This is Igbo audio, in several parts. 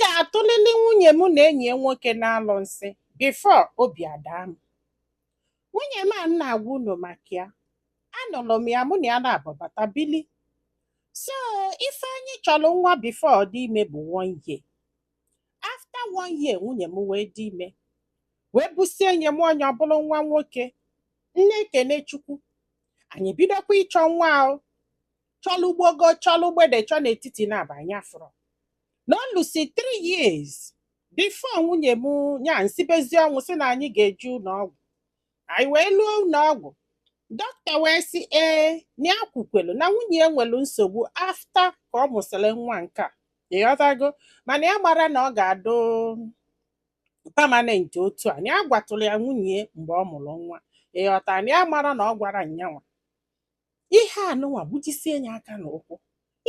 Ga-atụlili nwunye m na enyi ya nwoke na-alụ nsị before obi adaa m. Nwunye m a m na-agwa unu maka ya, anụrụ m ya, mụ na ya na-abụ bata bili. So ife anyị chọrọ nwa before ọ dị ime bụ one year. After one year, nwunye m wee dị ime, wee busie nye m onye ọ bụrụ nwa nwoke. Nne, ekene Chukwu. Anyị bidokwa ịchọ nwa ahụ, chọlụ gbogo, chọlụ gbede, chọ n'etiti na abanye afọrọ na ọ lụsi 3 years before nwunye m nya nsibezi ọnwụ, si na anyị ga-eje ụlọ ọgwụ. Anyị wee lụọ ụlọ ọgwụ, dọkịta wee sị ee, na ya kwukwelu na nwunye ya nwere nsogbu after ka ọ mụsịrị nwa nke a, ịghọtago? Mana ya mara na ọ ga-adụ permanent otu a, na ya gwatụrụ ya nwunye mgbe ọ mụrụ nwa, ịghọta? Na ya mara na ọ gwara nyanwa ihe anụnwa gbujisie ya aka n'ụkwụ,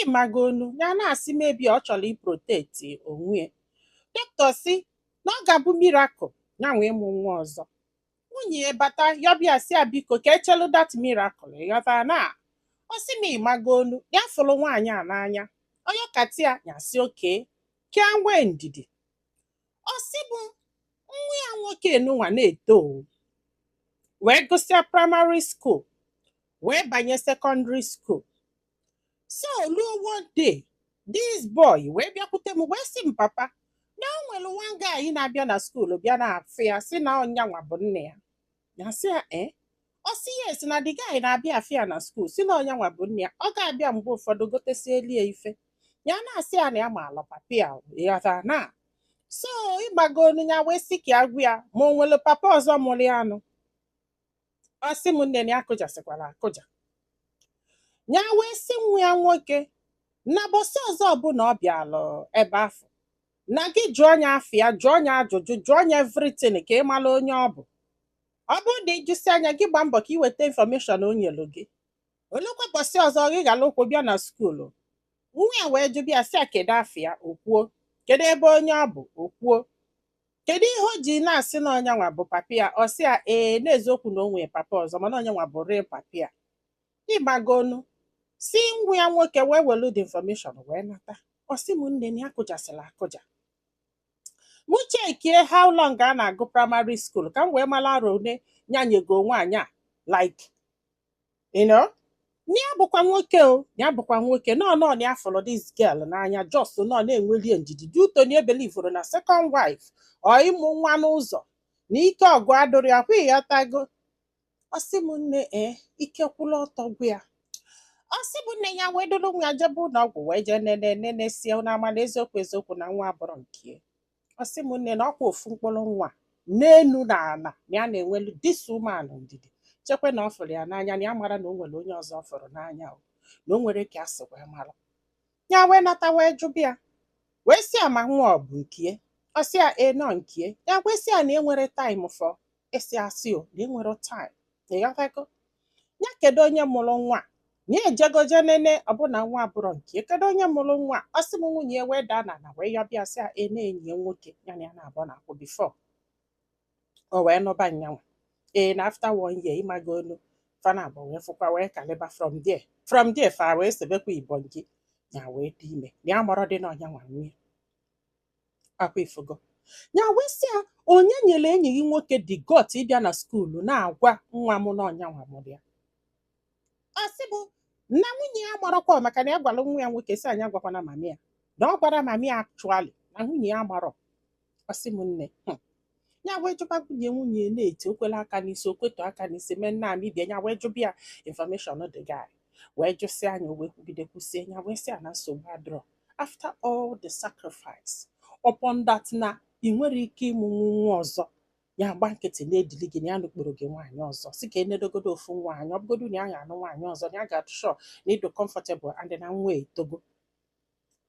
ịmago onu ya na-asị mebi ọ chọrọ iprotect onwe ya. Dọkịta si na ọ ga-abụ miracle ya nwee ịmụ nwa ọzọ. Nwunye ya bata yọbịa, si ya biko ka echelu that miracle, ịghọta? Na ọ sị m, ịmago onu ya fụrụ nwaanyị a n'anya, onye kati ya ya sị oke ka nwee ndidi. Ọ sị bụ nwa ya nwoke nụnwa na-eto o, wee gụsịa primary school, wee banye secondary school. So luo one day, this boy wee bịakwute m, wee sị m, "Papa, na o nwere one guy na-abịa na school, bịa na-afụ ya, sị na ọnyanwa bụ nne ya." Ya sị ya ee. Ọ sị yes, na the guy na-abịa afụ ya na school, sị na ọnyanwa bụ nne ya. Ọ ga-abịa mgbe ụfọdụ gotesieli ya ife. Ya na-asị ya na ya ma alụ papa ya, ịghọta? Na so ịgbago onu ya wee sị ka ya gwa ya ma o nwere papa ọzọ mụrụ ya nụ. Ọ sị m nne, na ya kụjasịkwara akụja. Ya wee sị nwa ya nwoke na bọsị ọzọ ọbụla ọ bịalụ ebe afọ, na gị jụọ ya afọ ya, jụọ ya ajụjụ, jụọ ya everything ka ị mara onye ọ bụ. Ọ bụrụ na ịjụsị anya gị, gbaa mbọ ka ị weta information o nyelu gị. Olekwa bọsị ọzọ gị gara ụkwụ bịa na school, nwa ya wee jụbịa, sị ya kedu afọ ya, o kwuo. Kedu ebe onye ọ bụ, o kwuo. Kedu ihe o ji na-asị na ọnyanwa bụ papa ya? Ọ sị ya ee, n'eziokwu na o nwee papa ọzọ, mana ọnyanwa bụ real papa ya, ịgbagonu. Si nwa ya nwoke wee welu the information wee nata. Ọ sị m nne, na ya kụjasịrị akụja. Mụ checkie how long a na-agụ primary school ka m wee mara arọ one nyanyego nwaanyị a, like na ya bụkwa nwoke o, ya bụkwa nwoke nọ nọ na ya fụrụ this girl n'anya, just nọ na-enwelie ndidi dị ụtọ na ebelivuru na second wife ọ ịmụ nwa n'ụzọ na ike ọgụ adụrụ ya kwa, ịghọtago? Ọ sị m nne, ee, ike kwụla ọtọ gwụ ya. Ọ sị bụ nne, ya wee duru nwa ya jebe ụlọ ọgwụ, wee jee nene nene sie na ama na eziokwu eziokwu na nwa abụrụ nke ya. Ọ sị m nne, na ọkwa ofu mkpụrụ nwa n'enu na ala, na ya na-enwelu this woman ndidi, chekwe na ọ fụrụ ya n'anya, na ya mara na o nwere onye ọzọ ọ fụrụ n'anya o, na o nwere ka a sị wee mara. Ya wee nata, wee jụbịa ya, wee sị ya ma nwa ọ bụ nke ya. Ọ sị ya ee, nọ nke ya. Ya wee sị ya na enwere time for ịsị asị o, na enwere time, ịghọtago? Ya kedu onye mụrụ nwa a? Na ya ejegoje nene ọbụna nwa abụrọ nke ya. Kedu onye mụrụ nwa a? Ọ sị m, nwunye ya wee daa n'ala wee yọbịa, sị ya ee, na-enyi ya nwoke ya na ya na-abụ na-akwụ before o wee nụba nyanwa. Ee, na after one year, ịmago olu fana abụọ wee fụkwa, wee kaliba from there fa wee sebekwa ibongi, ya wee dị ime, na ya marọ dị na ọnyanwa nwunye akwa ifugo. Ya wee sị ya, onye nyere enyi gị nwoke the gut ịbịa na school na-agwa nwa m na ọnyanwa mụrụ ya? Ọ sị bụ na nwunye ya marakwa, maka na ya gwara nwa ya nwoke sị anyị agwakwana mami ya, na ọ gwara mami ya actually na nwunye ya marọ. Ọ sị m nne, Ya wee jụba nwunye, nwunye na-eti okwela aka n'isi, okwetu aka n'isi, mee nna m ibie. Ya wee jụba ya information the guy, wee jụsị anya, o wee kwugide kwusie. Ya wee sị ya na nsogbu adịrọ, after all the sacrifice upon that, na ị nwere ike ịmụ nwa ọzọ, ya agba nkịtị na-edili gị, na ya nụkpụrụ gị nwaanyị ọzọ, si ka enedogodo ofu nwaanyị. Ọ bụgodu na ya ga-anụ nwaanyị ọzọ, na ya ga-adị sure na ịdụ comfortable and na nwa etogo.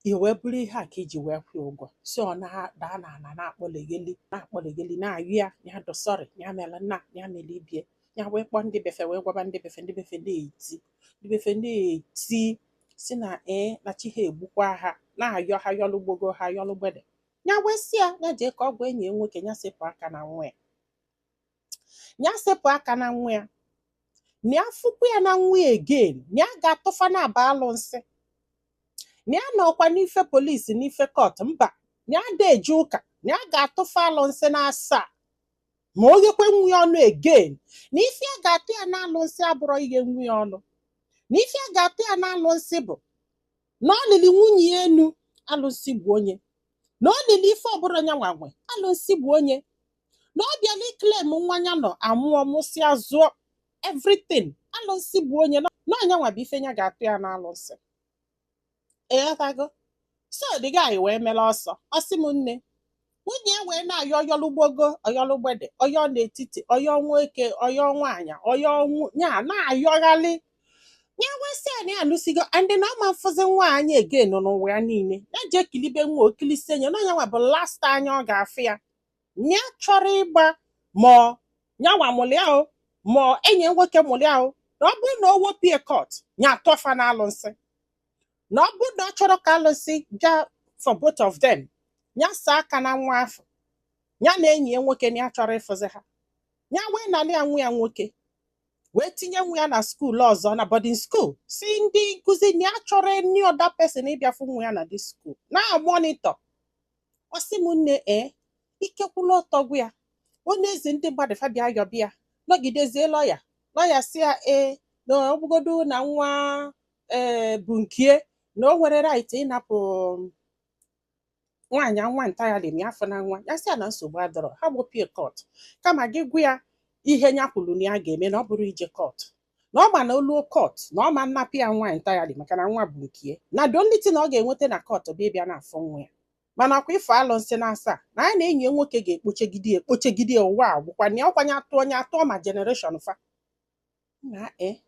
I wee bụrụ ihe a ka iji wee kwụọ ụgwọ, si ọ na-ada n'ala, na-akpọlegheli, na-akpọlegheli, na-ayụ ya, ya dụ sorry, ya mere nna ya mere ibie. Ya wee kpọọ ndị befe, wee gwaba ndị befe, ndị befe na-eti, ndị befe na-eti, si na ee, na chi ha egbukwa ha, na-ayọ ha yọlụ gbogo ha yọlụ gbede. Ya wee sị ya, ya jee ka ọ gwa enyi ya nwoke, ya sepụ aka na nwa ya, ya sepụ aka na nwa ya, na ya fụkwa ya na nwa ya again, na ya ga-atụfa na aba alụ nsị, na ya nọkwa n'ife polisi, n'ife court mba. Na ya da eje ụka, na ya ga-atụfu alụnsị na asaa ma o ghekwe nwa ya ọnụ again. Na ife a ga-atụ ya na alụnsị abụrọ ihe nwa ya ọnụ, na ife a ga-atụ ya na alụnsị bụ na ọ lili nwunye ya enu, alụnsị bụ onye na ọ lili ife ọbụla ya nwanwe, alụnsị bụ onye na ọ bịala iclaim nwa ya nọ amụọ mụsịa zụọ everything, alụnsị bụ onye na ọnya nwa bụ ife ya ga-atụ ya na alụnsị. Ịghọtago? So the guy wee mere ọsọ. Ọsị m nne, nwunye ya wee na-ayọ ọyọlụgbogo, ọyọlụgbede, ọyọ n'etiti, ọyọ nwoke, ọyọ nwaanyị, ọyọ ya na-ayọghalị ya. Wee sị ya na ya alụsigo and na ọma mfụzi nwaanyị again n'ụwa ya niile. Ya jee kilibe nwa okilisi enye na ọnyanwa bụ last anya ọ ga-afụ ya. Ya chọrọ ịgba ma nyanwa mụrụ ya o, ma enyi nwoke mụrụ ya o, na ọ bụrụ na o wopie court, ya atọfa na alụnsị, na ọ bụrụ na ọ chọrọ ka alụnsị bịa for both of them, ya saa aka na nwa afọ ya na enyi ya nwoke, na ya chọrọ ịfụzi ha. Ya wee nalị ya nwa ya nwoke, wee tinye nwa ya na school ọzọ, na boarding school, si ndị nkụzi na ya chọrọ any other person ịbịafụ nwa ya na this school na monitor. Ọ sị m nne, ee, ikekwula ọtọ gwa ya onye eze ndị mmadụ fabia yọbịa nọgidezie lọya lọya si ya ee, na ọ bụgodu na nwa ee bụ nkie, na o nwere right ịnapụ nwaanyị nwa entirely ma ya afọ na nwa ya. Sị ya na nsogbu adọrọ, ha gbopie court, kama gị gwa ya ihe ya kwuru na ya ga-eme, na ọ bụrụ ije court, na ọ ma na oluo court na ọ ma nnapụ ya nwa entirely, maka na nwa bụ nkie, na the only thing na ọ ga-enweta na court bụ ịbịa na-afụ nwa ya. Mana ọkwa ifo alụnsị na asaa na ya na enyi ya nwoke ga-ekpochegide ya ekpochegide ya ụwa agwụkwa na ya ọkwanye atụ onye atụọ ma generation fa na e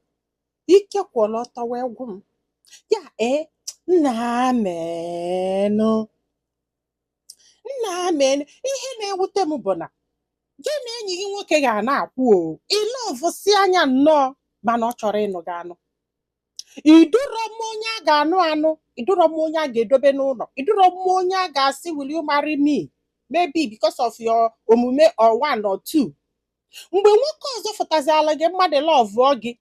ike kwụọla ọtọ wee gwụ m ya. Ee, nna menụ, nna menụ, ihe na-ewute m bụ na gị na enyi gị nwoke ga na-akwụ o ilovụsi anya nnọọ, mana ọ chọrọ ịnụ gị anụ. Iduro m onye a ga-anụ anụ, iduro m onye a ga-edobe n'ụlọ, iduro m onye a ga-asị, "Will you marry me?" Maybe because of your omume or one or two, mgbe nwoke ọzọ fụtaziala gị mmadụ loveụọ gị,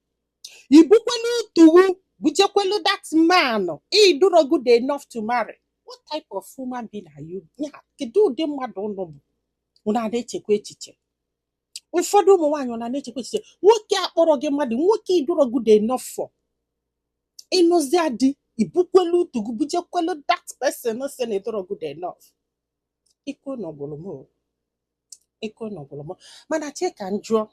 ibukwelu utuwu bujekwelu that man iduro good enough to marry. What type of human being are you? Ya kedu ụdị mmadụ unu bụ? Unu a na-echekwa echiche? Ụfọdụ ụmụ nwaanyị, unu na-echekwa echiche? Nwoke akpọrọ gị mmadụ, nwoke iduro good enough for ịnụzia di, ibukwelu utugu bujekwelu that person sị na iduro good enough. Ike unu gwụrụ m o. Ike unu gwụrụ m. Mana chee ka m jụọ,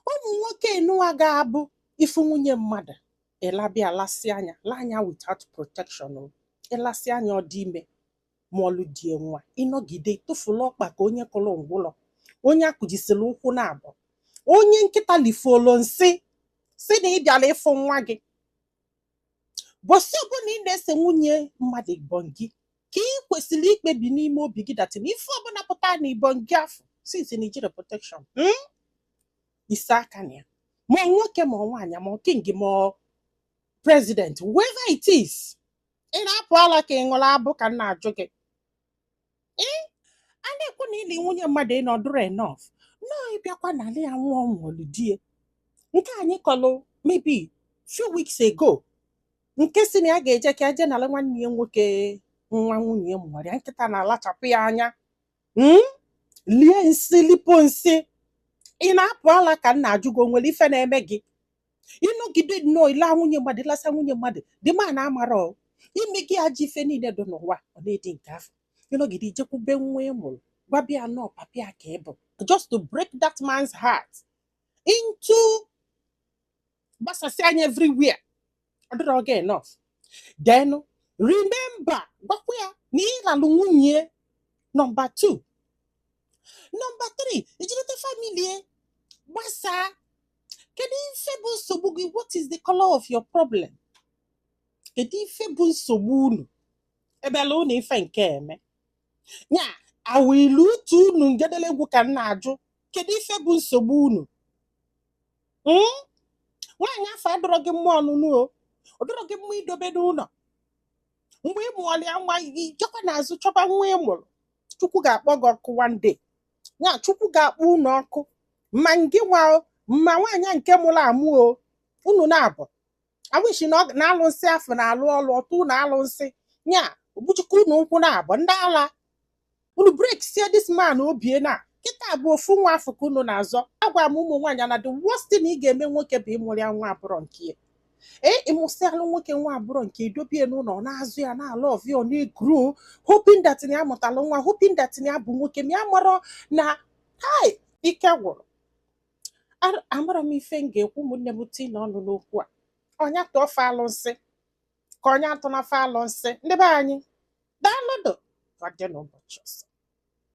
ụmụ nwoke enụwa ga-abụ ifu nwunye mmadụ ịlabịa lasị anya laa anya without protection o, ịlasị anya ọ dị ime ma ọlụ die nwa, ịnọgide tụfụlụ ọkpa ka onye kụrụ ngwụlọ, onye akụjisiri ụkwụ na abụọ, onye nkịta lifuolo nsị, si na ị bịara ịfụ nwa gị. Bọsị ọbụla ị na-ese nwunye mmadụ ibongi, ka ị kwesịrị ikpebi n'ime obi gị that na ife ọbụla pụta na ibongi afọ since na ijiri protection, Ise aka na ya, ma ọ nwoke ma ọ nwaanyị, ma ọ king ma ọ president, whoever it is, ị na-apụ ala ka ị ṅụrụ abụ ka m na-ajụ gị. A na-ekwu na ili nwunye mmadụ ị nọdụrụ enough nọọ, ịbịakwa n'ala ya nwụọ nwụrụ die nke anyị kọlụ maybe few weeks ago, nke si na ya ga-eje ka eje nala nwanne ya nwoke nwa nwunye ya mụrụ ya, nkịta na-alachapụ ya anya, Lie nsị, lipo nsị. Ị na-apụ ala ka m na-ajụ gị, o nwere ife na-eme gị ịnọgide nnọọ ile nwunye mmadụ, ịlasa nwunye mmadụ dị ma na amara ime gị ajọ ife niile dị n'ụwa ọ na-edi nke afọ, ịnọgide ijekwube nwa ị mụrụ gwabịa nọọ papịa ka ị bụ, just to break that man's heart into gbasasị anya everywhere. Ọ dịrọ gị enough? Then remember, gwakwa ya na ịlalụ nwunye number 2, number 3, ijirite family gbasaa. Kedu ife bụ nsogbu gị? What is the color of your problem? Kedu ife bụ nsogbu unu ebela unu ife nke eme ya awilu utu unu ngedelegwu ka m na-ajụ? Kedu ife bụ nsogbu unu? Nwaanyị afọ adọrọ gị mma ọnụnụ o, ọ dọrọ gị mma idobe n'ụlọ mgbe ị mụọrọ ya nwa, ijekwa n'azụ chọba nwa ị mụrụ. Chukwu ga-akpọ gị ọkụ one day. Ya Chukwu ga-akpọ unu ọkụ, ma ngị nwa o, ma nwaanyị nke mụrụ amụ o, unu na-abụ awishi na na alụnsị afọ na-alụ ọlụ ọtụ na alụnsị ya ogbujikwa unu ụkwụ na-abụ ndị ala. Unu break sie this man obie na kịta bụ ofu nwa afọ ka unu na-azọ. Agwa m ụmụ nwaanyị na the worst thing ị ga-eme nwoke bụ ịmụrụ ya nwa abụrọ nke ya. Ee, ịmụsịalụ nwoke nwa abụrọ nke, idobie n'ụlọ, ọ na-azụ ya, na-alụ ọvịa, ọ na-egrow, hoping that na ya mụtalụ nwa, hoping that na ya bụ nwoke, ma ya marọ na hai ike gwụrụ. Amara m ife m ga-ekwu. Ụmụnne m, tii na ọnụ n'okwu a, ọnya tụọ fa alụnsị ka ọnya atụ na fa alụnsị. Ndị be anyị, daalụdụ. Ka ọ dị n'ụbọchị ọzọ.